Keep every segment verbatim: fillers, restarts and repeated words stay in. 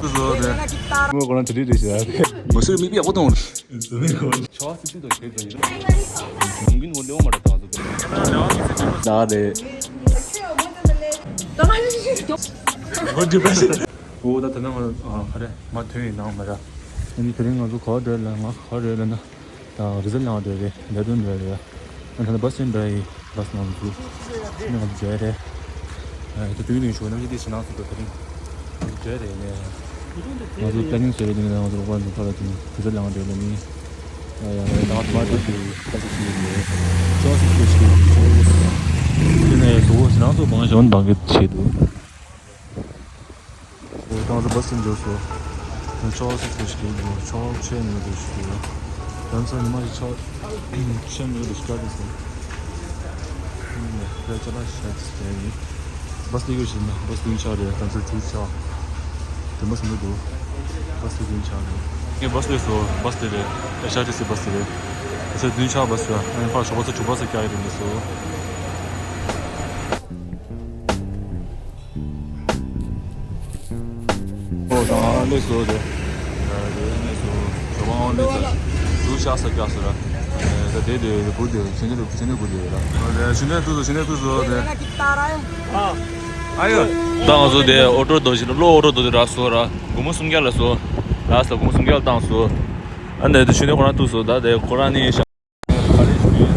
ངོ་གོ་ན་དྲི་རེ་རེ་ཞེས་ཡ། ངོ་སུ་མི་པི་ཡག་པོ་གཏོང་། ཆོག་སི་སི་དང་ཁྱེད་ཀྱི་ཡོང་གིན་ངོ་ལེའོ་མ་ར་དང་ཟོ། ད་རེད། ཨོ་ད་ད་ནང་ང་ཧ་རེ་མ་ཐོན་ཡིན་ནང་མ་ར། ཨ་ནི་དེ་རིང་ང་ཚོ་ག་བ་འགྲོ་ལ་ང་ག་བ་འགྲོ་ལ་ན། ད་རི་ཛལ་ལང་འགྲོ་རེད། ལས་དོན་འགྲོ་རེད། ང་ད་ལྟ་བ་སི་སྟེན་འགྲོ་ཡི། བ་སི་ནང་དུ་ནང་དུ་འགྲོ་རེད། ད་དུས་ནས་ཞོགས་ནམ་ཞིག་དེ་ཕྱི་ནང་སུ་འགྲོ་དེ་རིང་འགྲོ་རེད་ནས། ང་ཚོ་པི་ལེ་ནིང་བཟོས་རེད། དེ་ནས་ང་ཚོ་རོགས་པ་ཚོ་ཕར་ལ་དེ་ནས་རི་ཛལ་ལང་འགྲོ་ལ་ནི། ཡང་ང་ནང་དུ་མ་འགྲོ་ཞིག་ཁ་ཚིག་ཞིག་ཡིན་ནས། ཅོག་སི་ཁྱོད་ཞིག་ཡིན་ཅོག་སི། དེ་ནས་བཟོ་བོ་ཕྱི་ནང་སུ་བང་ཞོན་བང་གི་ཆེད་དུ། ད་ང་ཚོ་བ་སི་སྟེན་འགྲོ་སོང་། ཆོག་སི་ཚོ་ཞིག་གིས་ཆོག་ཆེ་ནས་འགྲོ་ཞིག་ཡོད། ང་ཚོ་ཉི་མ་ཞིག་ཆོག་ཆེ་ནས་འགྲོ་ཞིག་ག་རེད་ཟེར། ད་ཅ་ལག་ཤ་ཚ་ཡིན། བ་སི་ལས་ཡོད་ཞིག་ན་བ་སི་བདུན་ཆགས་རེད། ང་ཚོ་དྲུག་ཆགས། དེ་མ་སུ་མི་འདུག་བ་སི་བདུན་ཆགས་རེད། ངས་བ་སི་ལས་སོང་། བ་སི་དེ་རེད། ཨེ་ཤར་ཊི་སི་བ་སི་དེ་རེད། ང་ཚོ་བདུན་ཆགས་བ་སི་ར། ཨ་ནི་ཕར་ཞོགས་པ་ཚོ་དྲུག་པ་ཚོ་བཀྱག་ཡོད་རེད་འདུག་སོང་། ཨོ་ད་ཨང་སླེབས་སོང་དེ། ཨ་དེ་སླེབས་སོང་། ཞོགས་པ་ཨང་སླེབས་སོང་། དུ་ཤག་ས་རྒྱག་སོང་ར། ཨ་ད་དེ་དེ་བུ་དེ་ཕྱི་ནས་ཕྱི་ནས་བུ་དེ་ར། ཨ་དེ་ཕྱི་ནས་ཐུག་སོང་། ཕྱི་ནས་ཐུག་སོང་དེ། ཨ་ཡོ། ད་ང་ཚོ་དེ་ཨོ་ཊོ་རྡོ་ཞིག་གློག་ཨོ་ཊོ་རྡོ་དེ་རག་སོང་ར། སྒོར་མོ་སུམ་བརྒྱ་ལ་སོང་། རག་སོང་། སྒོར་མོ་སུམ་བརྒྱ་ལ་བཏང་སོང་། ཨ་ནི་དེ་ཕྱི་ནས་ཁོ་རང་ཐུག་སོང་། ད་དེ་ཁོ་རང་ནི། ག་རེ་ཞུ་ཡིན།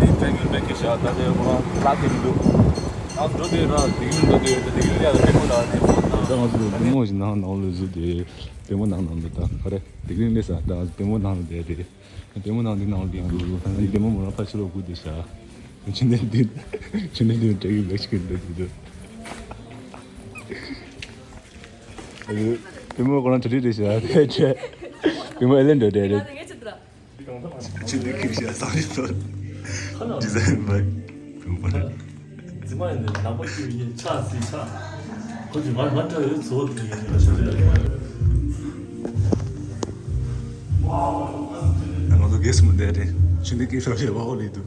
འདི་ཀྲན་གྱི་བེད་ཀྱི་ཤ་ད་དེ་ཁོ་རང་ལག་གི་མི་འདུག་ང་འགྲོ་དེ་ར་དེ་གི་མི་འདུག་དེ་དེ་གི་ལ་ཡ་ལ་ལྟད་མོ་ལ་ནི་ད་ང་ཚོ་ལྟད་མོ་ཞིག་ནང་ནང་ལ་བཟོས་ཏེ་ལྟད་མོ་ནང་ནང་དུ་ད་ག་རེ་དེ་གི་ལས་ས་ད་ལྟད་མོ་ནང་ལ་བསྡད་དེ་ལྟད་མོ་ནང་འདི་ནང་ལ་འདི་འདུག་ད་ལྟད་མོ་མོ་རང་ཕར་ཕྱི་ལོགས་སྒུག་དེ་ཤ་ཕྱི་ནས་འདི་ཕྱི་ནས་འདི་ཀྲན་གྱི་བེད་ཀྱི་འདུག་འདུག་ལྟད་མོ་ཁོ་རང་དྲི་རི་རེད་ཤ་དེ་ལྟད་མོ་ཨེ་ལེན་འདྲ་འདྲ་རེད། ཆུ་འདི་ཁིར་ཤ་སང་ཞིག་ལོ། ཌི་ཛའིན་བའི་བུ་མོ་རེད། ཛི་མ་ཡིན་ནས་ནག་པོ་ཁྱི་མི་ཉན་ཆགས་སྲིད་ཆགས། ཁོ་ཚོས་ང་ང་འདྲ་ཡོད་ཚོ་དེ་ཡིན་ལ་ཞུ་རེད། ང་ཚོ་གེ་སི་མི་བསྡད་རེད། ཆུ་འདི་ཁིར་ཤ་རེད་བ་ཨོ་ལི་དུ།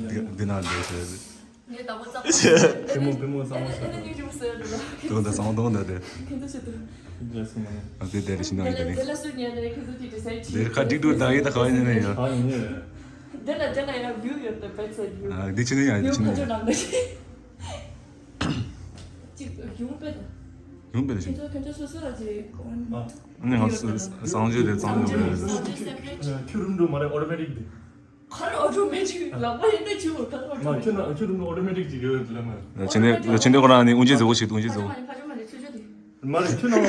འདི་འདི་ན་འདི་རེད། ངས་དང་པོ་གཙང་མ། པུས་མོ་པུས་མོ་གཙང་མ་ཟེར། ཨ་ནི་ཉིན་རིམ་སོས་འགྲོ་ལ། དོན་དང་གཙང་མ་དོན་དང་དེ། ཁྱེད་ཚོ་ཆེད་དུ། ཁྱེད་ཚོ་སོང་ནས། ཨ་དེ་དེ་རེ་ཤི་ན་ཡིན་ད་ནི། དེ་ལ་སུ་ཉན་རེད། ཁྱེད་ཚོ་དེ་དེ་སའི་ཆེད་དེ་ཁ་ཀྲིག་ཀྲུག་ད་ཡིན་ད་ག་ཡིན་ནས་ཡོད། ཨ་ཡིན་ནས། དེ་ལ་དེ་ལ་ཡང་བིའུ་ཡོད་ད་བེག་སའིད་བིའུ། ཨ་དེ་ཆེ་ནས་ཡང་དེ་ཆེ་ནས་ཡང་། ཅིག་ཡོང་པས་ད། ཡོང་པས་ད་ཆེ། ཁྱེད་ཚོ་ཁྱེད་ཚོ་སོ་སོ་ལ་ཅིག་ཨ་ནི་ང་ཚོ་གཙང་ཆུ་རེད། གཙང་ཆུ་རེད། ཁྱོད་རུམ་འགྲོ་མ་རེད། ཨོ་ཏོ་མེ་ཊིག་དེ། ག་རེ་ཨོ་ཊོ་མེ་ཊིག་ལག་པ་ཡིན་ན་ཆུ་བོ་ག་རེ་ཨོ་ཊོ་མ་མེ་ཁྱོད་ཊིག་ན་ཁྱོད་རུམ་ཨོ་ཊོ་མེ་ཊིག་ཅིག་ཡོད་ལ་མ། ཆེ་ནས་ཆེ་ནས་ཁོ་རང་ནི་དབུ་འབྱེད་བཟོ་གོ་ཞིག་དབུ་འབྱེད་བཟོ་གོ། ཕ་ཆུ་མ་རེད། ཆུ་ཆུ་དེ། མ་རེད་ཁྱོད་ན་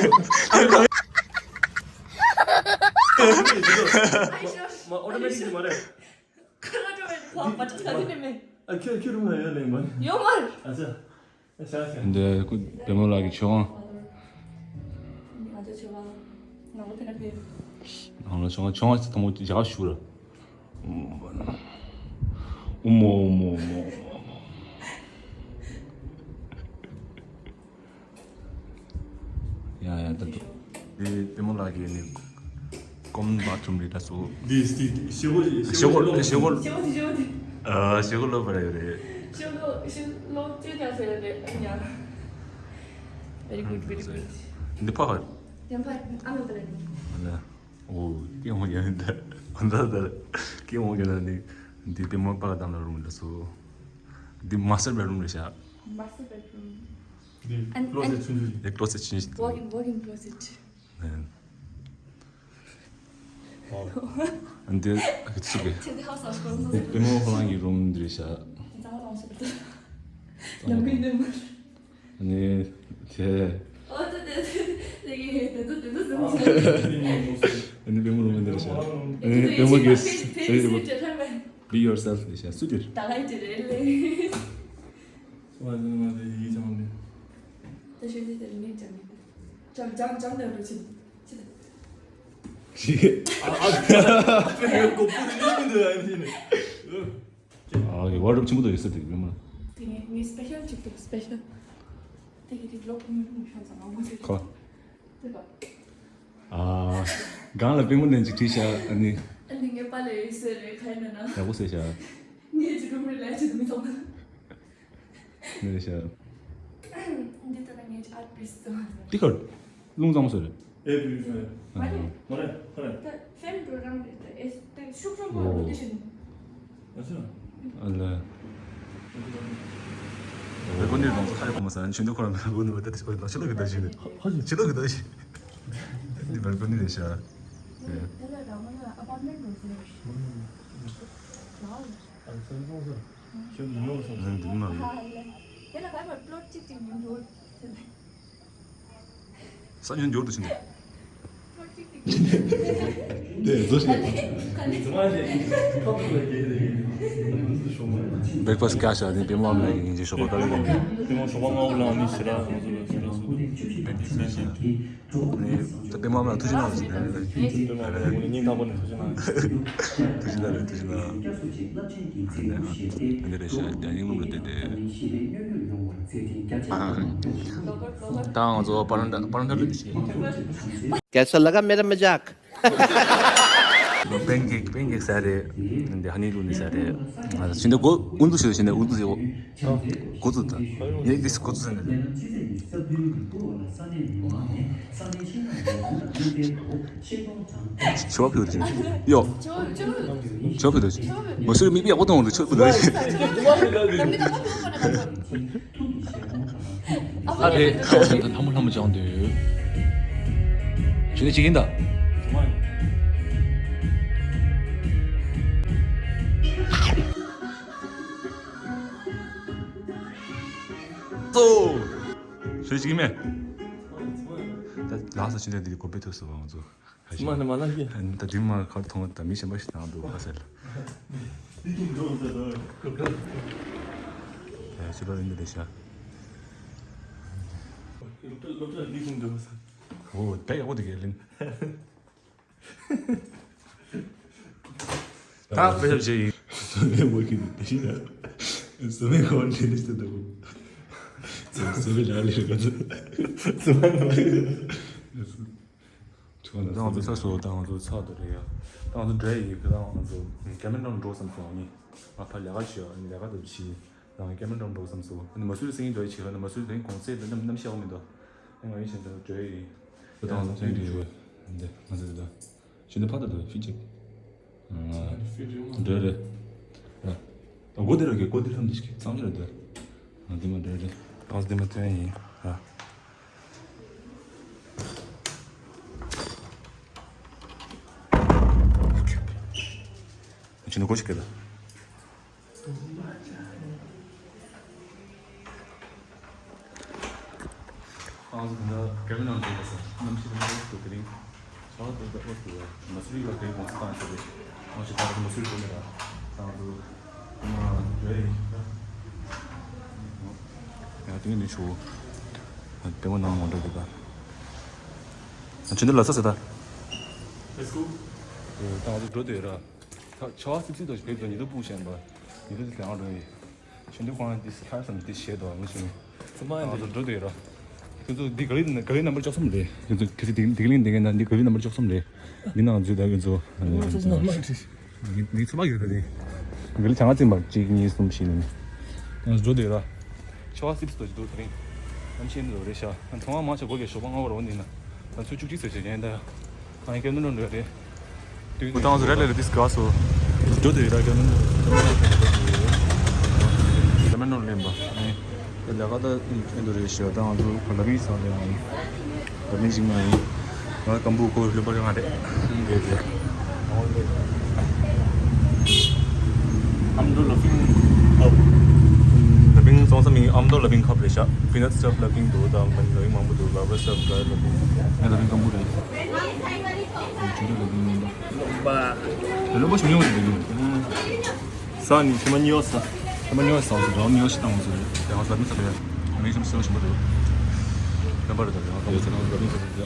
མ་ཨོ་ཊོ་མེ་ཊིག་མ་རེད། ག་རེ་ཨོ་ཊོ་མེ་ཊིག་མ་རེད། ཁ་ལ་ཅི་ག་དེ་ནས་མེད། ཨ་ཁྱོད་ཁྱོད་རུམ་ལ་ཡོད་ལེ་མ་རེད། ཡོད་མ་རེད། ཨ་ཅག་འདི་བེམ་པོ་ལགས་ཀྱི་མཆོད་ཁང་། ང་ཚོ་མཆོད་ཁང་ནང་ལོགས་ཕེབས་ན་ཕེབས། ནང་ལོགས་མཆོད་ཁང་མཆོད་ཁང་ཚོ་དང་པོ་ཡག་ཤོས་ར། ཨུ་མོ་ཨུ་མོ་ཨུ་མོ། ཡ་ཡ་ད་དུ། འདི་བེམ་པོ་ལགས་ཀྱི་ནི་ཀོ་མན་བཱ་ཐི་རུམ་རེད་ད་སོ། འདི་འདི་ཤེལ་སྒོ་ཤེལ་སྒོ་ཤེལ་སྒོ། ཤེལ་སྒོ་དེ་ཤེལ་སྒོ་དེ། ཨ་ཤེལ་སྒོ་ལོག་པ་རེད་རེད། ཤེལ་སྒོ་ཤེལ་སྒོ་ཅི་ཀྱང་ཟེར་རེད་ཡ། Very good, very good. འདི་ཕ་ཧར། ཡང་ཕ་ཨ་མ་པ་རེད། ཨ་ལ། ཨོ་སྐྱེ་བོ་ཡོད་ད། ཨ་ད་ད་སྐྱེ་བོ་ཡོད་ད་ནི་འདི་བེམ་པོ་པ་ག་དང་ལ་རུམ་ལ་སོ། འདི་མ་སི་ཊར་བེད་རུམ་རེད་ཤག་མ་སི་ཊར་བེད་རུམ། འདི་ཨན་ཀློ་སེ་ཊི་ཆུང་ཆུང་ཞིག་འདི་ཀློ་སེ་ཊི་ཆུང་ཆུང་ཞིག Walk-in, walk-in closet. ཨན། འདི་ཨ་ཁི་ཚུགས་གི། ཁྱེད་ཚོའི་ཧའུ་སི་ཨ་སི་ཀོ་རོང་སོ་སོ། བེམ་པོ་ཁོ་རང་གི་རུམ་འདི་རེད་ཤག་གཙང་མ་གཙང་མ་ཞིག་འདུག་ལམ་གི་འདི་མ། ཨ་ནི་དེ། ཨོ་དེ་དེ་དེ་དེ་གི་དེ་ཚོ་དེ་ཚོ་ཟེར་མ་སོང་། ཨ་ནི་བེམ་པོ་རུམ་འདི་རེད་ཤག་ཨ་ནི་བེམ་པོ་གི་ཨ་ནི་བེམ་པོ། Be yourself ལས་ཤག་སུ་དེར། ད་ག་ཡི་དེ་རེད་ལེ། སོ་བ་ཟེར་མ་དེ་ཡི་ཅང་ལེ། ད་ཤོད་དེ་དེ་མིག་ཅང་མིག་ཅང་ཅང་ཅང་དེ་རུ་ཕྱིན་ཕྱིན། ཞིག་ཨ་ཨ་ཨ་ཕེ་གོ་པུ་རི་ནི་མི་འདུག་ཨ་ནི་ནི། ཨ་ཡོ་ཝར་ཌོབ་ཆེན་པོ་དུ་ཡོད་ས་དེ་ཡོད་མ། དེ་ངས་ངས་སི་པེ་ཤལ་ཅིག་འདུག་སི་པེ་ཤལ། དེ་གི་དེ་ལོག་མི་མི་ཤང་ཙང་ཨ་མོ་ཟེར། ཁོ། དེ་ག་ཨ། སྒང་ལ་པུས་མོ་ལེན་ཅིག་བྲིས་ཤག་ཨ་ནི། ཨ་ནི་ངའི་པཱ་ལགས་ཡོད་ཟེར་རེད་ཁ་ཡིན་ན་ན། ཡག་པོ་ཟེར་ཤག་ངས་ཅི་རུམ་རེད་ལས་ཅི་མི་ཐོང་། ངས་ཤག་འདི་ལྟ་ན་ངས་ཨར་པིས་ཙམ། འདི་གར་རླུང་གཙང་མ་བཟོས་རེད། ཨེ་བི་ཡུ་ཧྥེན། མ་རེད། མ་རེད། མ་རེད། ད་ཧྥེན་འགྲོ་རང་རེད། ད་ཨེ་ད་ཤུགས་ཆུང་པོ་འོ་འདི་བཞིན། ཨ་ལ། བེལ་ཀོ་ནི་རང་ཚོ་ཁ་ཡོད་པ་མ་ཟད་ཆུ་འདི་ཁོ་རང་བེལ་ཀོ་ནི་བ་ད་དེ་ཕྱི་ལོགས་ཀྱི་ད་ཞིག་རེད། ཕྱི་ལོགས་ཀྱི་ད་ཞིག་འདི་བེལ་ཀོ་ནི་རེད་ཤག་དེ་ལ་རང་ལ་ཨ་པར་མེན་འགྲོ་ཟེར། ཨ་སེམས་ཙོང་ས་ཁྱོད་མི་ཉོ་སོང་ས། འདི་མ་རེད། དེ་ལ་ག་པར་པློཊ་གཅིག་གཅིག་ཉོ་འགྲོ་ཟེར། ས་ཉོན་འབྱོར་དུ་ཕྱིན་ཏེ། དེ་བཟོ་ཞིག་ཡོད་པ། བྷེག་ཕ་སི་ཀ་ཤ་དེ་པད་མ་ལ་ཡིན་གྱི་ཞོགས་པ་ག་ལ་ཡིན་གྱི། པད་མ་ཞོགས་པ་སྔ་པོ་ལངས་ནས་ཞེ་དྲག་ཁོང་ཚོ་ལ་ཞེ་དྲག་བཟོ་དགོས། པད་མ་ཞེ་དྲག་བཟོ་དགོས། ནས་ད་པད་མ་ལ་ཐུགས་རྗེ་གནང་ཞུ། པད་མ་ལ་ངོས་ནས་སྙིང་ཐག་པ་ནས་ཐུགས་རྗེ་གནང་། ཐུགས་རྗེ་གནང་རེད། ཐུགས་རྗེ་གནང་། འདི་རེད་ཤག་རྒྱ་ཡིག་ལུང་རེད་དེ་དེ། ད་ང་ཚོ་པ་རན་ད་པ་རན་ད་རེད་ཤག कैसा लगा मेरा मजाक? པན་ཀེག་པན་ཀེག་ཟ་རེད། འདི་ཧ་ནི་ལུ་ནི་ཟ་རེད། ང་ཚོ་ཕྱིན་ད་གོ་འུ་ཚོ་ཞིག་ཕྱིན་ད་འུ་ཚོ་ཞིག་འགོ་ཚུགས་ད། ངས་འདི་འགོ་ཚུགས་ཟ་ནས། ཞོ་ཕུད་རེད། ཡོ། ཞོ་ཕུད་རེད། མ་སུར་མིག་པའི་ཡག་པོ་གཏོང་རེད། ཆོས་ཕུད་རེད། ཨ་རེད། ལྷ་མོ་ལྷ་མོ་སྦྱང་འདོད། ཞུ་ནས་ཅིག་ཡིན་ད། ཏོ། ཞུ་ཅིག་མེད། ད་ལགས་སོ། ཕྱི་ནས་འདི་གོ་པའི་ཐོས་སོ་ང་ཚོ། ཁ་ཤས། མ་ནི་མ་ལ་ཡིན། ད་དུས་མ་ཁར་མཐོང་ད་མི་གཞན་པ་ཞིག་ནང་འདུག་ཁ་ཟེར། འདི་གིན་འགྲོ་ཟེར་དོ། ད་ཕྱི་ལོགས་ཡིན་འདི་རེད་ཤག་སློབ་གྲྭ་སློབ་གྲྭ་འདི་གིན་འགྲོ་ཟེར། འོ་ད་ཡག་པོ་འདུག་གས་ལིན། ད་དཔེ་ཞབས་ཞུ་ཡིན། སོ་མའི་མོ་གི་དེ་ཤི་ན། སོ་མའི་ཁོ་འདྲེ་ནི་ཤི་འདུག་སོ་མའི་ལ་ལི་རེད། སོ་མའི་ལ་ལི་རེད། ད་ང་ཚོ་ཚ་སོ་ད་ང་ཚོ་ཚ་འདུག་རེད་ཡ། ད་ང་ཚོ་འགྲོ་ཡི་གི། ད་ང་ཚོ་ཀེ་མེན་ཌོན་འགྲོ་བསམ་སོང་ནི། ང་ཕར་ལས་ཀ་བྱེད་ཡ། ལས་ཀ་དེ་བྱེད། ད་ང་ཀེ་མེན་ཌོན་འགྲོ་བསམ་སོང་། ཨ་ནི་མ་སུ་རི་སེང་གེ་འགྲོ་ཡི་བྱེད་ལ་ནི། མ་སུ་རི་དེ་གོང་ཚད་དེ་གནམ་གནམ་གཤིས་ཡག་མི་འདུག་ཨ་ང་ཡིན་ཞེས་ད་འགྲོ་ཡི། ད་ང་ཚོ་ཚན་རིག་རེད། འདི་ང་ཚོ་འདི་ད་ཞུ་འདི་ཕ་ད་ད་ཕི་ཅིག་འགྲོ་རེད། ད་སྒོ་དེ་ར་གི་སྒོ་དེ་ལྷམ་འདི་ཞིག་ཚང་མ་རེད་འདི། ང་འདི་མ་འགྲོ་རེད། ང་འདི་མ་ཐོན་ཡིན། ཨ། ཁྱོད་ནི་སྒོ་ཞིག་གི་ད། ང་ཚོ་ད་ལྟ་རྒྱ་མི་ནང་འགྲོ་དགོས་སོང་། གནམ་གཤིས་ལ་འོ་ཟེར་དེ་རིང་ཚ་བ་འདུག་ད་འོ་ཟེར་བ། མ་སུ་རི་ལ་དེ་གོང་ཚད་བཏང་ཡོད་རེད། ང་ཞིག་ད་ལྟ་མ་སུ་རི་འགྲོ་ནས་ར། ད་ང་ཚོ་ད་ང་འགྲོ་ཡ་ཡིན་ད། ཡ་དེ་ངས་ནས་ཆུ་བོ་དེ་མོ་ནང་མ་འགྲོ་གི་ད། ང་ཆུ་འདི་ལ་ས་ཟེར་ད། Let's go. ད་ང་ཚོ་འགྲོ་འདོད་ཡོད་ར། ད་ཆར་པ་སིབ་སིབ་དང་ཞིག་བབས་དང་ཉི་ཟླ་སྤུ་བཞིན་པ། ཉི་ཟླ་དེ་ལས་ཡང་འགྲོ་ཡི། ཆུ་འདི་ཁོ་རང་འདི་ཁ་སང་འདི་བྱས་དོ་མི་ཤེས་ནི། ཚང་མ་ཡང་འདི་འགྲོ་འདོད་ཡོད་ར། ཁྱོད་ཚོ་འདི་ག་ལི་ག་ལི་ནམ་བར་བཅུ་གསུམ་རེད། ཁྱོད་ཚོ་གལ་སྲིད་འདི་འདི་ག་ལི་འདི་ག་ན་འདི་ག་ལི་ནམ་བར་བཅུ་གསུམ་རེད། འདི་ནང་འཛུལ་ད་ཁྱོད་ཚོ། འདི་འདི་ཚང་མ་ཡོད་རེད། ག་ལི་བྱ་ང་ཚིག་མར་གཅིག་གཉིས་གསུམ་བཞི་ནི། ཡང་འགྲོ་འདོད་ར། ཆར་པ་སིབ་སིབ་དོ་ཅི་འདུག་དེ་རིང་། གནམ་གཤིས་འདི་རེད་ཤག་ཚང་མ་མང་ཆེ་སྒོ་གས་ཞོགས་པ་སྔ་པོ་ར་འོ་འདི་ན། ད་ཚོད་བཅུ་གཅིག་ཚོད་བྱེད་ཀྱང་ད། ཨ་ནི་ཀེམ་ནོ་འགྲོ་འདོད་རེད། དུས་ཁོ་ཏང་སུ་རེ་ལེ་རེ་ཏིས་ག་སོ། འགྲོ་འདོད་ར་ཀེམ་ནོ། ཀེམ་ནོ་ལེན་པ། ཨ་ནི་ལས་ཀ་ད་ཨིན་དུ་རེད་ཤག་ད་ང་ཚོ་ལ་བི་སང་ལེ་ཨ་ནི། ལ་བི་ཞིག་མ་ཡིན། ང་ཀམ་པུ་ཁོ་ལུ་པར་ཡང་རེད། རེད་རེད། ཨམ་དོ་ལ་བིང་ཁབ། ལ་བིང་སོང་ས་མིང་ཨམ་དོ་ལ་བིང་ཁབ་རེད་ཤག་པི་ནཊ་སི་ཊབ་ལ་བིང་འདུག་ད་ལ་བིང་མང་པོ་འདུག་ར་བར་སི་ཊབ་ལ་བིང་། ང་ལ་བིང་ཀམ་པུ་རེད། ཆུ་འདྲ་ལ་བིང་མིན་པ། ལོ་པ་ཞུ་ཉོ་རེད་བིང་། ས་ནི་ཁྱི་མ་ཉོ་ས། ཁྱི་མ་ཉོ་ས་སོ་ར་ཉོ་ཤི་ཏང་སོ་རེད། ཡང་ས་ནི་ས་རེད། ང་ཡིན་ཤམ་སོ་ཞིམ་པོ་འདུག་རྣམ་པར་རེད། ད་ཡང་ཀམ་པུ་ས་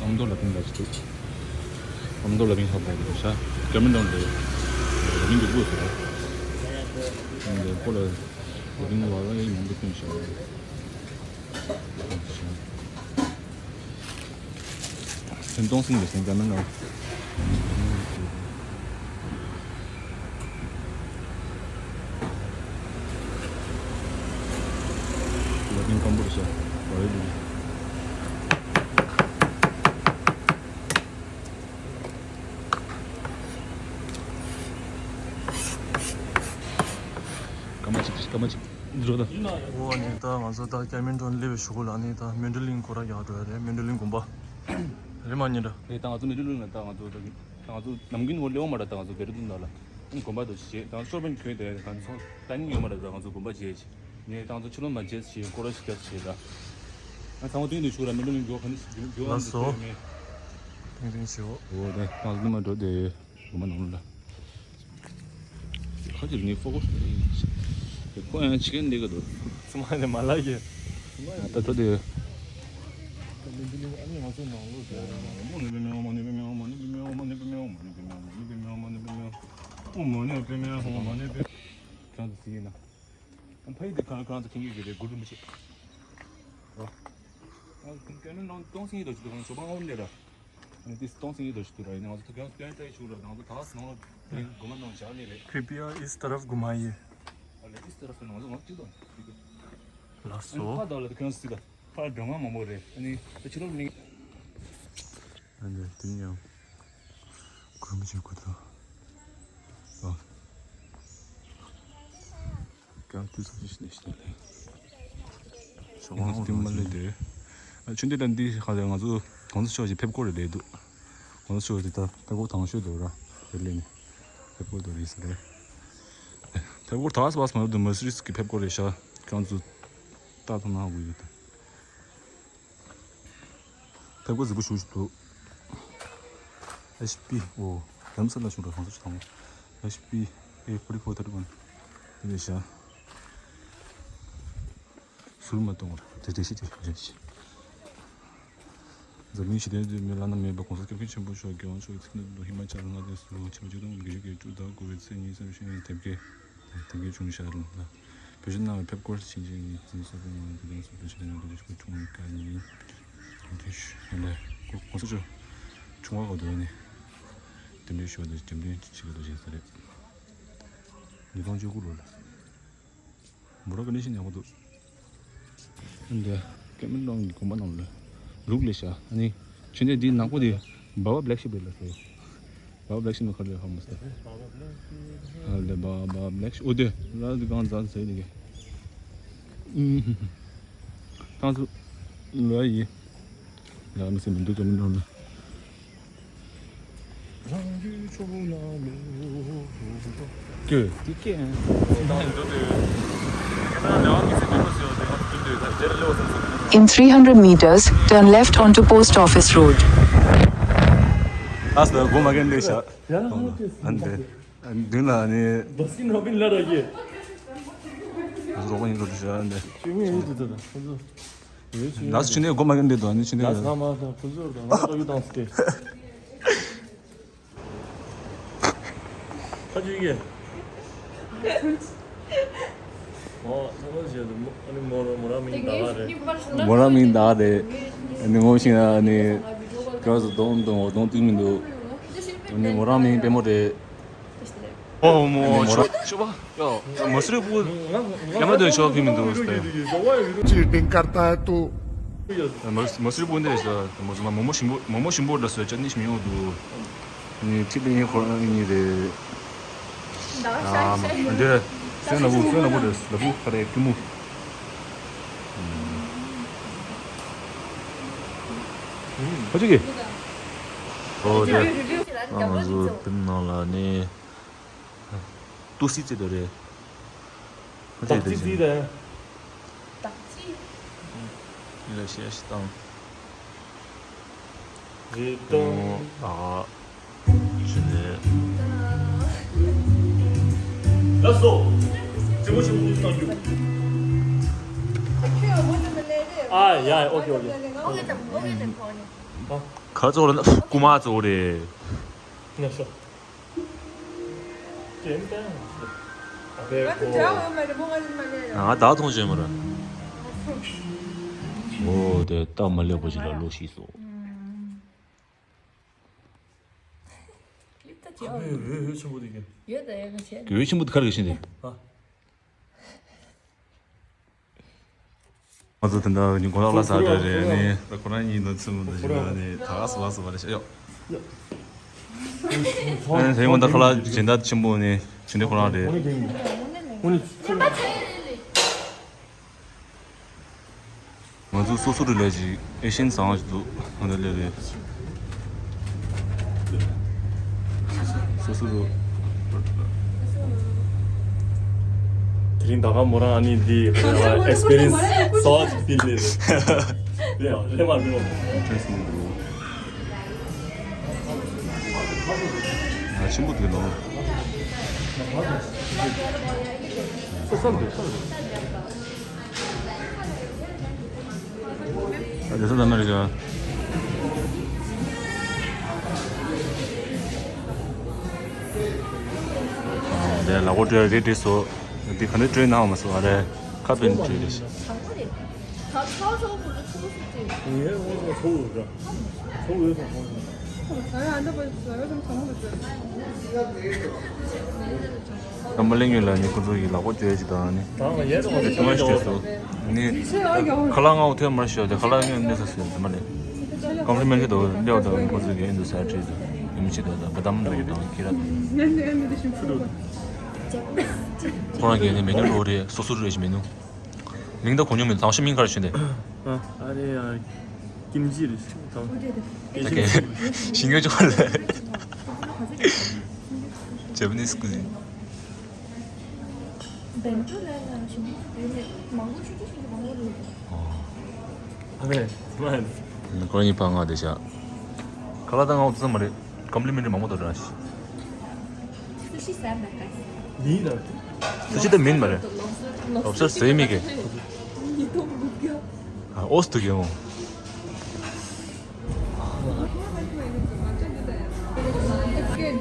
ཨམ་དོ་ལ་བིང་ལ་ཅི་འདུག་ཨམ་དོ་ལ་བིང་ཧ་པ་རེད་ཤག་ཀ་མེན་ཌོན་རེད། ལ་བིང་གི་སྒོ་ཟེར། ཁོ་ལ་ལ་བིང་བ་ར་ཡི་མང་པོ་ཐོན་ཤག་ཐོན་སོང་། ཐོན་གཏོང་སིང་རེད་སེང་ཀ་མེན་ནོ། ལ་བིང་ཀམ་པུ་རེད་ཤག་སྐར་མ་གཅིག་སྐར་མ་གཅིག་འགྲོ་ད། འོ་ནི་ད་ང་ཚོ་ད་ཀ་མན་ཌོ་ནས་སླེབས་པའི་གཞུག་གུ་ལ་ནི་ད་མན་ཌོ་ལིང་སྐོར་ར་རྒྱག་འགྲོ་ཡ་རེད། མན་ཌོ་ལིང་དགོན་པ་རེད་མ་ཉིན་འདྲ། རེད་ད། ང་ཚོ་མན་ཌོ་ལིང་ལ་ད་ང་ཚོ་ད་ང་ཚོ་ནམ་རྒྱུན་འོ་སླེབས་མ་རེད། ད་ང་ཚོ་དེ་རུ་དུ་ད་ལ་དགོན་པ་དུ་བྱེད་ད་ཤོར་བན་ཁྱོད་དེ་ད་ཚོ་ད་ནི་ཡོད་མ་རེད། ད་ང་ཚོ་དགོན་པ་བྱེད་ནས་ད་ང་ཚོ་ཕྱི་ལོགས་མ་བྱེད་བྱེད་སྐོར་ར་ཞིག་བྱེད་ད། ང་ཚང་མ་དུས་འདི་ཞུ་ར་མན་ཌོ་ལིང་འགྱོ་ག་ནི་ཞིག་འགྱོ་འགྱོ་ལགས་སོ། ཏིང་ཏིང་ཞུ། འོ་དེ་ད་ང་ཚོ་མ་འགྲོ་དེ། སྒོ་མ་ནང་ལ། ཁ་ཅིག་ནི་ཧྥོ་ཁོ་སི་ཁོ་ཡང་ཕྱི་རྒྱལ་འདི་ག་འདུག་ཚང་མ་ནི་མ་ལགས་ཀྱི། ད་ལྟ་དེ། ཁྱེད་རང་ཚོ་ཟིན་ཡིན་ན། ཕ་ཡི་དེ་གང་གང་ཚོ་ཁེངས་ཀྱི་རེད་གུ་རུ་མི་ཆེ། ཨ། ཁྱེད་རང་ནང་སྟོང་སིང་ཡིན་དོ་ཅི་དོ་ཁང་ཞོ་པང་ཨོམ་ལེ་ར། ཨ་ནི་དེ་སྟོང་སིང་ཡིན་དོ་ཅི་དོ་ར་ཡིན་ང་ཚོ་ཐུག་ཡང་སྟོན་ཏེ་ཆུ་ར་ང་ཚོ་ད་སྣང་ལ་དེ་སྒོ་མ་ནང་བཞག་ནི་རེད། कृपया इस तरफ घुमाइए। ཨ་ལེ་ཨིས་ཏ་ར་ཕི་ང་ཚོ་ང་ཚོ་ཅི་དང་ཅི་དང་། ལགས་སོ། ཨ་ནི་ཕ་དང་ལ་དེ་ཁྱེད་རང་ཚོ་སི་ད་ཕ་སྒྲོལ་མ་མང་པོ་རེད། ཨ་ནི་ད་ཕྱི་ལོགས་ནི། ཨ་ནི་དེ་ཡང་གུ་རུ་མི་ཆེ་གུ་དང་། ཨ། ཀྱང་དུས་སུ་ཞིག་ནས་ཞིག་ལས། ཞོགས་པ་ཧོ་དུ་མ་ལས་དེ། ཆུ་འདི་དང་འདི་ཧ་ལས་ང་ཚོ་གོང་ས་མཆོག་ཞིག་ཕེབས་སྐོར་རེ་ལས་འདུག་གོང་ས་མཆོག་དེ་ད་ཕེབས་སྐོར་དང་ཤོས་འདུག་ར། དེ་ལས་ནི་ཕེབས་སྐོར་འདུག་རེད་ཟེར་རེད། ཕེབས་སྐོར་ད་སྦས་མ་འདུག་མར་སི་ཌི་སི་གི་ཕེབས་སྐོར་རེད་ཤག་ཁྱོད་ཚོ་ལྟ་ཐུབ་ན་ཧ་གོ་ཡོད་དེ། ཕེབས་སྐོར་རྫིག་པོ་ཞེ་པོ་ཞིག་འདུག་ཨེཆ་པི་ཨོ། རྡ་རམ་ས་ལ་བྱུང་ར་གང་ས་ཅི་དང་། ཨེཆ་པི་ཨེ་ཕོར་ཊི་ཕོར་ཐར་ཊི་ཝན། དེ་ནས་བཞག་ཟུར་མ་གཏོང་བར་དེ་དེ་ཤི་དེ་རེད་ཤི། འཛམ་གླིང་ཞི་བདེའི་དུས་མེད་བླ་ན་མེད་པ་གོང་ས་སྐྱབས་མགོན་ཆེན་པོ་མཆོག་རྒྱལ་དབང་མཆོག་གི་ཚིག་བརྙན་དུ་ཧི་མ་ཅལ་མངའ་སྡེ་སུ་ཕྱི་ལོ་ཆིག་སྟོང་དགུ་བརྒྱ་བརྒྱད་ཅུ་དང་དགུ་པའི་ཚེས་ཉི་ཤུ་རྩ་བཞི་ཉིན་དེབ་སྐྱེལ། དེ་གའི་བྱུང་བཞག་རུང་ལ། བོད་ཕྱི་ནང་ལ་ཕེབས་སྐོར་ཕྱིན་ཆད་ཉིན་འཛིན་སོགས་པའི་ངང་དུས་དང་སོགས་པའི་ཕྱི་ནང་དུ་ཆུ་ཁྲུང་བའི་བཀའ་ཉིན། དེ་ཞུ་ལས་གོང་ས་མཆོག་ཆུང་བ་ག་དུ་ནས་གདན་འདྲེན་ཞུ་བ་དང་འགྲེམས་སྟོན་བྱེད་ཀྱི་འདུག་ཅེས་ཟེར་རེད། ཉིས་སྟོང་བཅུ་དགུ་ལོ་ལ། མོ་ར་ཀ་ནི་ཤིན་ཡག་པོ་འདུག་འདི་ཀེ་མེ་རོན་གྱི་དགོན་པ་ནང་ལ་ལུག་ལས་ཤ་ཨ་ནི་ཆུ་ནས་འདི་ནག་པོ་དེ་བ་བ་བྷི་ལེག་ཤིབ་རེད་ལ་ཟེར། བ་བ་བྷི་ལེག་ཤིབ་ནི་ཁ་རེད་ཧ་མ་ཟེར། ཨ་ལེ་བ་བ་བྷི་ལེག་ཤིབ་ཨོ་དེ་ལ་དེ་གང་ཛ་ཟེར་དེ་གི། ཨུམ། ཏང་སུ་ལོ་ཡི། ཡ་མི་སེ་མི་འདུག་ཀེ་མེ་རོན་ལ། In three hundred meters, turn left onto Post Office Road. ཨ་སི་ལ་སྒོ་མ་གན་འདི་ཤ། ཡ་ཧ་ཏེ་སི། ཨན་ཏེ། མདུན་ལ་ནི། བ་སི་ནོ་བིན་ལ་ར་གི། རོགས་ཡིན་རོགས་ཤ་ཨན་ཏེ། ཆུ་མི་ཡོད་དུ་ད་ད། ལགས་ཆུ་ནས་སྒོ་མ་གན་འདི་དོ་ནི་ཆུ་ནས། ལགས་ང་མ་ད་ཁུ་ཟོར་དང་ང་ཡུ་དང་སྟེ། ཁ་ཅིག་གིས། ཨོ་ཚང་མ་བྱས་ཏེ་མོ་ཨ་ནི་མོ་ར་མོ་ར་མིང་ད་ག་རེད། མོ་ར་མིང་ད་ག་རེད། ཨ་ནི་ངོ་ཤེས་ན་ཨ་ནི་སྐྱོ་སུ་གདོང་གདོང་གདོང་བཏུལ་མི་འདུག་ཨ་ནི་མོ་ར་མིང་པད་མོ་རེད། ཨོ་མོ་ཨ་ནི་མོ་ར་ཆོ་ཆོ་པ་ཡོ་མོ་སུ་རེད་པུ་ཡ་མ་དོན་ཆོ་ཕི་མི་འདུག་སྟེ། चीटिंग करता है तू। མོ་སུ་རེད་པུ་འདི་ཞོ་མོ་མོ་ཞིམ་པོ་མོ་མོ་ཞིམ་པོ་འདྲ་སོ་ཅ་ནི་ཞིམ་ཡོང་འདུག་ནི་ཁྲི་ལེན་ཁོ་རང་གཉིས་རེད། ཨ་མ་འདི་སོན་ལ་བུ་སོན་ལ་བུ་རེད་ལ་བུ་ཁ་རེ་ཀི་མུ། ཁོ་ཅིག་གི་ཨོ་དེ་ང་ཚོ་ཕིན་ནང་ལ་ནི་ཏུ་སི་ཙི་དོ་རེད། ཁོ་ཅིག་དེ་བཞིན། ལ་ཤེས་ཤིག་དང་། རེད་དང་། ཨ། ཅི་ནས། ལགས་སོ། ཅི་མོ་ཞིག་མུ་གཏོང་རྒྱུ། ཨ་ཡ་ཨོ་ཁེ་ཨོ་ཁེ། ཨ། ག་ཚོ་རེད་ན་རྐུ་མ་ཚོ་རེད། ལགས་སོ། ང་ད་མཐོང་ཆོས་མ་རེད། ཨོ་དེ་སྟབས་མ་ལེགས་པ་ཞིག་ལ་བློ་ཤི་སོང་། ཡོད་ད་ཡོད། འོད་ཆེན་པོ་དེ་ག་རེ་གི་ཤིན་ཏེ། ཨ། ང་ཚོ་དེ་འདྲ་ནི་གོ་ལག་ལ་ཟ་འདྲ་རེད་ནི། ད་ཁོ་རང་གཉིས་ནང་ཚུད་མི་འདུག་ཞིག་ན་ནི་ད་ག་སོ་བ་སོ་བ་རེད་ཤག་ཡོ། ཨ་ནི་དེ་ཡོང་ད་ཁ་ལག་སྦྱིན་བདག་ཆེན་པོ་ནི་ཇི་འདྲ་ཁོ་རང་རེད། ང་ཚོ་སོ་སོ་རུ་ལས་ཅིག་ཨེ་ཤན་བཟང་ཞིག་འདུག་ང་ཚོ་ལས་རེད། སོ་སོ་རུ། དེ་རིང་ད་ག་མོ་རང་ཨ་ནི་འདི་ཨེག་སི་པི་རི་ཡན་སི་ས་བ་ཅིག་ཕིལ་ལེ། རེད་ཨ་རེད་མ་རེད་མ། ཨ་ཆེན་པོ་དེ་ནོ། ཨ་དེ་ས་ད་མ་རེད་ཤག་ཨ་དེ་ལག་པ་བཀྲུས་རེད་བཀྲུས་སོ། འདི་ག་ནས་བཀྲུས་ན་མ་སོ་ཨ་རེ། ཁ་པན་བཀྲུས་རེད་ཤག་ཀམ་པ་ལེ་ཉུལ་ལ་ནི་ཁོ་ཚོ་ཡི་ལག་པ་བཅོས་ཅི་དང་ནི། དེ་དུ་མ་ཤི་སོ། ནི། ཁ་ལག་ང་འོ་ཐོན་མར་ཤོད་དེ་ཁ་ལག་ངས་གནས་ས་སོད་དེ་མ་ལེ། ཀམ་པི་ལི་མེན་ཊི་དོ་ལེའོ་དང་ཁོ་ཚོ་གི་ཨེ་འདུ་ས་ཁྲིད་དུ་ཡུམ་ཆི་དོ་དང་བ་དམ་དོ་དང་ཁི་ར་དོ། ཁོ་རང་གི་ནི་མེ་ནུ་ལོ་རེ་སོ་སོ་རེ་ཞིག་མེ་ནུ། མིང་ད་གོ་མྱོང་མེད། དང་ཤོས་མིང་ག་རེ་ཞུ་འདི། ཨ་ཨ་རེ་ཡ། ཀིམ་ཅི་རེད། དང་། ཨོ་ཀེ། ཞིང་གཡོ་ཅོག་ལ། ཇེ་པ་ནིས་ཀུ་ཟིན། བན་ཅུ་ལ་ལ་ཞིང་གཡོ་ཅོག་ཡོད་མེད་མང་པོ་ཆུ་ཆུ་ཞིག་མང་པོ་རེད། ཨ་རེ་མ། ཁོ་གཉིས་ཕ་ང་དེ་ཤ། ཁ་ལག་ད་ང་འོ་ཙམ་མ་རེད། ཀམ་པི་ལི་མེན་ཊི་མང་པོ་དོ་ར་ཤི། སུ་ཤི་ཟ་མ་ཀ་ཡིན་ལ། སུ་ཤི་ད་མིན་མ་རེད། ལོབ་སི་ཊར་ཟེར་མི་གི། ཉིས་སྟོང་དགུ་བརྒྱ། ཨ་ཨོ་སི་ཏུ་གི་འོང་། ད་ཁྱེད་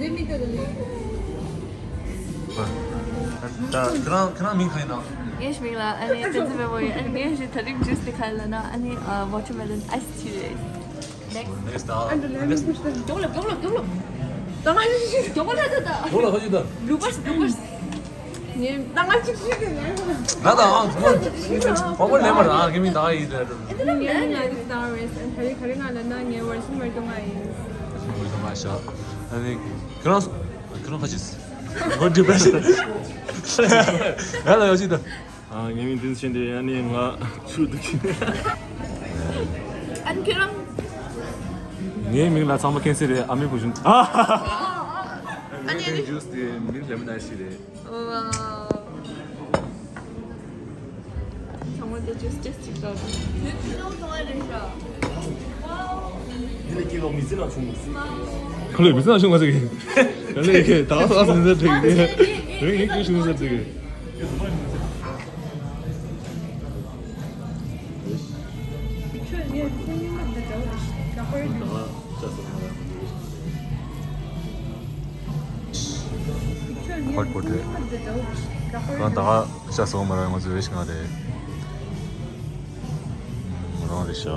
རང་ཁྱེད་རང་མིང་ག་ཡིན་ནམ། ངའི་མིང་ལ་ཨ་ནི་བསྟན་འཛིན་བདེ་མོ་ཡིན། ཨ་ནི་ངའི་ད་རིང་ཇུས་དེ་ག་ལ་ན་ཨ་ནི་ཝ་ཊར་མེ་ལོན་ཨའི་སི་ཊི་རེད། Next. Next, uh, next. ད་ང་ཞིག་ཞིག་ད་ང་ཞིག་ཞིག་ད་ལུ་པར་ལུ་པར། ངས་ད་ང་ཞིག་ཞིག་གི་ང་ད་ཨ་ཁོ་མོ་ལེན་པར་ཨ་ཁེ་མི་ད་ཡིན་ད། ཨེ་ད་ང་ཡིན་ད་རེད། ག་རེ་ག་རེ་ང་ལ་ན་ངས་ཝར་ཤིང་མར་དུ་ང་ཡིན། ང་ཞག་ཨ་ནི་ཁྱོད་རང་ཁྱོད་རང་ཁ་ཅིག་ཝར་ཌི་པར་ཡ་ལ་ཡོ་ཅིག་ད། ཨ་ངའི་མིང་དེ་ཚོ་ཤེས་འདི་ཨ་ནི་ང་ཆུ་འདུག་ཤི། ཨ་ནི་ཁྱོད་རང་། ངའི་མིང་ལ་ཚང་མ་མཁྱེན་གསལ་རེད། ཨ་མའི་བུ་ཆུང་། ཨ་ནི་ཨ་ནི་ཇུས་དེ་མིང་ལེ་མོན་ཨའི་སི་ཊི་རེད། ཨོ་ཝའོ། ཚང་མ་དེ་ཇུས་ཊེས་ཊི་ཞིག་གནང་། འདི་ལས་སྐྱེས་ལོ་མི་ཚེ་ནང་བྱུང་མི་སྲིད། ཁ་ལོས་མི་ཚེ་ནང་བྱུང་མ་ཟེར་གི། ཁ་ལོས་ཀྱི་ད་ག་ས་ག་ས་འཛིན་ཚར་དྲུག་གི་དེ་རིང་ངས་ཀྱི་བྱུང་ཚར་དྲུག་གི། ཧོཊ་པོ་ཊི་རེད། གང་ད་ག་ཤ་སོགས་མ་ར་ང་ཚོའི་ཞིག་ང་རེད། ང་རང་རེད་ཤག་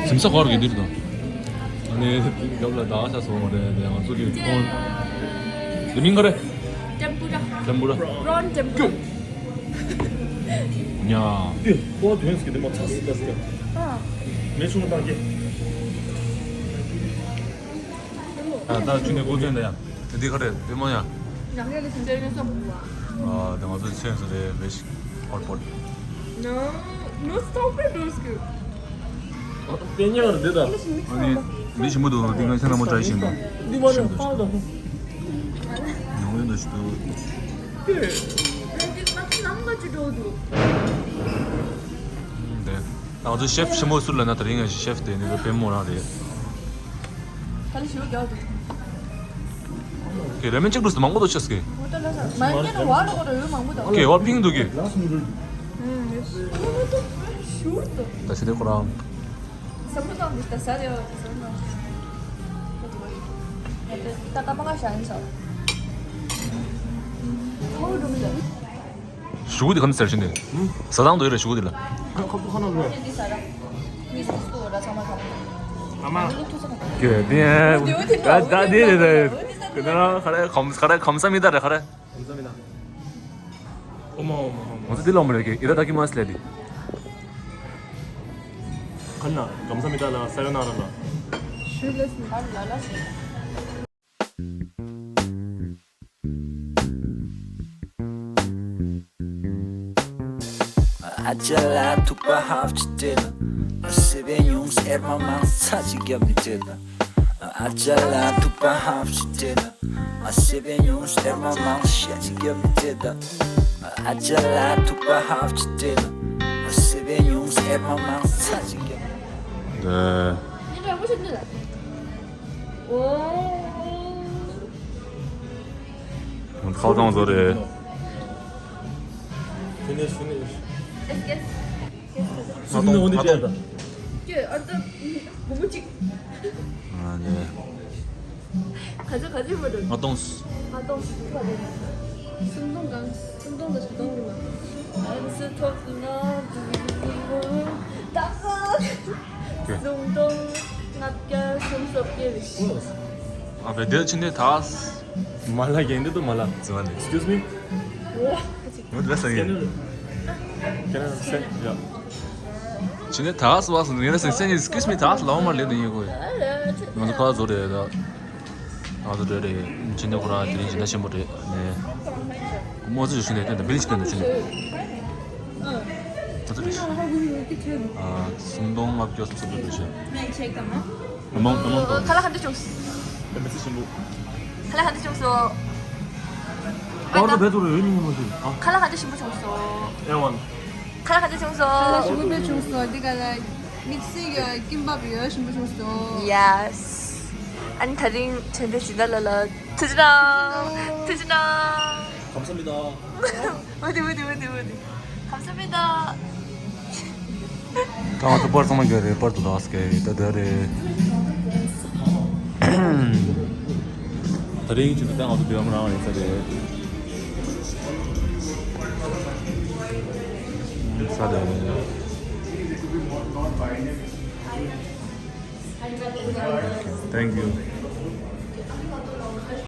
གཟིམ་ས་ཁོར་གི་འདིར་དང་། ཨ་ནི་རྒྱབ་ལ་ད་ག་ཤ་སོགས་མ་རེད་དེ་ང་ཚོ་གི་ཁོང་། དེ་མིང་ག་རེད། ཏེམ་པུ་ར། ཏེམ་པུ་ར། པྲོན་ཏེམ་པུ་ར། ཉ། ཏེ་ཁོ་དོན་སྐྱིད་དེ་མ་ཚ་སི་ཏ་སི་ཏ། མེ་ཆུང་བཏང་གི། ད་ཆུ་ནས་གོ་ཐོན་ད་ཡ། འདི་ག་རེ་དེ་མོ་ཡ། ཨ་དེ་ང་ཚོ་ཚོན་སུ་རེད་མེ་ཤི་ཨོར་པོར། No, no, stop it, don't skip. དེ་ཉག་རེད་ད། ཨ་ནི་འདི་ཞིམ་པོ་འདུག་འདི་ང་ཚོ་ནང་མོ་ཏྲའི་ཞིམ་པོ། འདི་མ་ཞིམ་པོ་འདུག་ཉུང་ཉུང་འདུག་ཞིག་འདུག་དེ། ང་ཚོ་ཤེ་ཕི་ཆེན་པོ་སུ་ལ་ན་དེ་རིང་ཤེ་ཕི་དེ་ནི་པེ་མོ་རང་རེད། ཁ་ལི་ཞུ་རྒྱག་འདུག་ཁྱེད་རེ་མན་གཅིག་འགྲོ་སི་མང་པོ་འདུག་ཆགས་ཀྱི། མ་ཡིན་ན་བར་ལ་ཁོ་ར་ཡོད་མང་པོ་འདུག་ཁྱེད་བར་ཕིང་འདུག་གི། ཞུ་འདུག་ད་ཤི་དེ་ཁོ་རང་། སམ་བློ་བཏང་འདུག་ད་ཟ་རེ་བ་སམ་བློ། ད་ཀ་མ་ང་ཞན་ཆ། ཁོ་འགྲོ་མི་འདུག་གཞུག་གུ་དེ་ག་ནས་ཟེར་བཞིན་དེ། ཟ་ཐང་དུ་ཡོད་རེད་གཞུག་གུ་དེ་ལ། ཁ་ཁ་ཁ་ན་རོ། ཨ་མ། ཀྱེ་དེ་ད་ད་དེ་རེད་ད། ཀྱེ་ད་ཁ་རེ་ཁམ་ཁ་རེ་ཁམ་ས་མི་ད་རེད་ཁ་རེ། ཁམ་ས་མི་ད། ཨོ་མ་ཨོ་མ་ཨོ་མ། ང་ཚོ་འདི་ལོག་མ་རེད་ཀྱི། ཨི་ར་ད་ཀི་མཱས་ལབ་དེ། ཁ་ན་ཀམ་ས་མི་ད་ལ་ས་ཡོ་ན་ར་ལ། ཤུ་ལ་སི་ཧ་ལ་ལ་སི། ཨ་ཅག་ལ་ཐུག་པ་ཧབ་ཅི་སྟེར། ཨ་སེ་བའི་ཉུང་སེར་མ་མང་ཚ་ཅིག་རྒྱབ་ནི་དེ་ད། ཨ་ཅག་ལ་ཐུག་པ་ཧབ་ཅི་སྟེར། ཨ་སེ་བའི་ཉུང་སེར་མ་མང་ཤ་ཅིག་རྒྱབ་ནི་དེ་ད། ཨ་ཅག་ལ་ཐུག་པ་ཧབ་ཅི་སྟེར། ཨ་སེ་བའི་ཉུང་སེར་མ་མང་ཚ་ཅིག་རྒྱབ། ད། ཁ་བཏང་བཟོ་རེད། Finish, finish. Yes, yes. Yes, yes. ང་ཏོང་ང་ཏོང་ཀྱེ་ཨར་ཏ་སྒོར་མོ་གཅིག་ཨ་ནི། ག་ཚོད་ག་ཚོད་མ་འགྲོ། ང་ཏོང་། ང་ཏོང་སུམ་སྟོང་གང་སུམ་སྟོང་དང་བཞི་སྟོང་གི་མ། ཨ་ནི་སུ་ཐོབ་ན་དུ་ད་ག་སུམ་སྟོང་ལྔ་བརྒྱ་སུམ་སོ་བརྒྱད་རེད། ཨ་བེ་དེ་ཕྱི་ནས་ད། མ་ལ་གན་དེ་དུ་མ་ལ། ཙི་མ་ནི། Excuse me. What was I saying? Can I send? Yeah. ཕྱི་ནས་ད་སུ་བ་སུ་ངེ་ན་སེང་སེང་Excuse me ད་སུ་ལའོ་མ་ལེ་ནི་ཡོད་གོ། ང་ཚོ་ཁ་བཟོ་རེད་ད། ང་ཚོ་རེད་རེད། ཕྱི་ནས་ཁོ་རང་དེ་རིང་སྦྱིན་བདག་ཆེན་པོ་རེད་ནས། མོ་ཚོ་ཞུ་ནས་ཏན་ཏན་བིལ་ཞིག་ཏན་ཏན་ཕྱི་ནས། ང་ཚོ་རེད། ཨ་སུམ་སྟོང་ལྔ་བརྒྱ་སུམ་སོ་རེད་ཤག Amount, amount. ཁ་ལག་ག་འདྲ་བྱུང་། དེ་མི་ཚེ་ཞིམ་པོ། ཁ་ལག་ག་འདྲ་བྱུང་སོང་། པར་དུ་བེད་དུ་རེ་ཡོད་ཉིན་མོ་དེ། ཨ། ཁ་ལག་ག་འདྲ་ཞིམ་པོ་བྱུང་སོང་། ཨེ་ཝན། ཁ་ལག་ག་འདྲ་བྱུང་སོང་། ཁ་ལག་ཞིམ་པོ་དཔེ་བྱུང་སོང་། འདི་ག་ལ་དམིགས་བསལ་གྱི་ཀིམ་པབ་ཡོད། ཞིམ་པོ་བྱུང་སོང་། Yes. ཨ་ནི་ད་རིང་ཆོས་འབྲེལ་སྦྱིན་བདག་ལགས་ལ་ཐུགས་རྗེ་གནང་། ཐུགས་རྗེ་གནང་། ཁམས་སངས་མི་དང་། འོ་དེ་འོ་དེ་འོ་དེ་འོ་དེ། ཁམས་སངས་མི་དང་། ད་ང་ཚོ་པར་ཚང་མ་རྒྱག་རེད། པར་དུ་ལགས་ཀྱི་ད་དེ་རེད། ད་རིང་ཆུ་ཚོད་ང་ཚོ་བདེ་བ་རང་རེད་ས་རེད། ས་རེད། Thank you.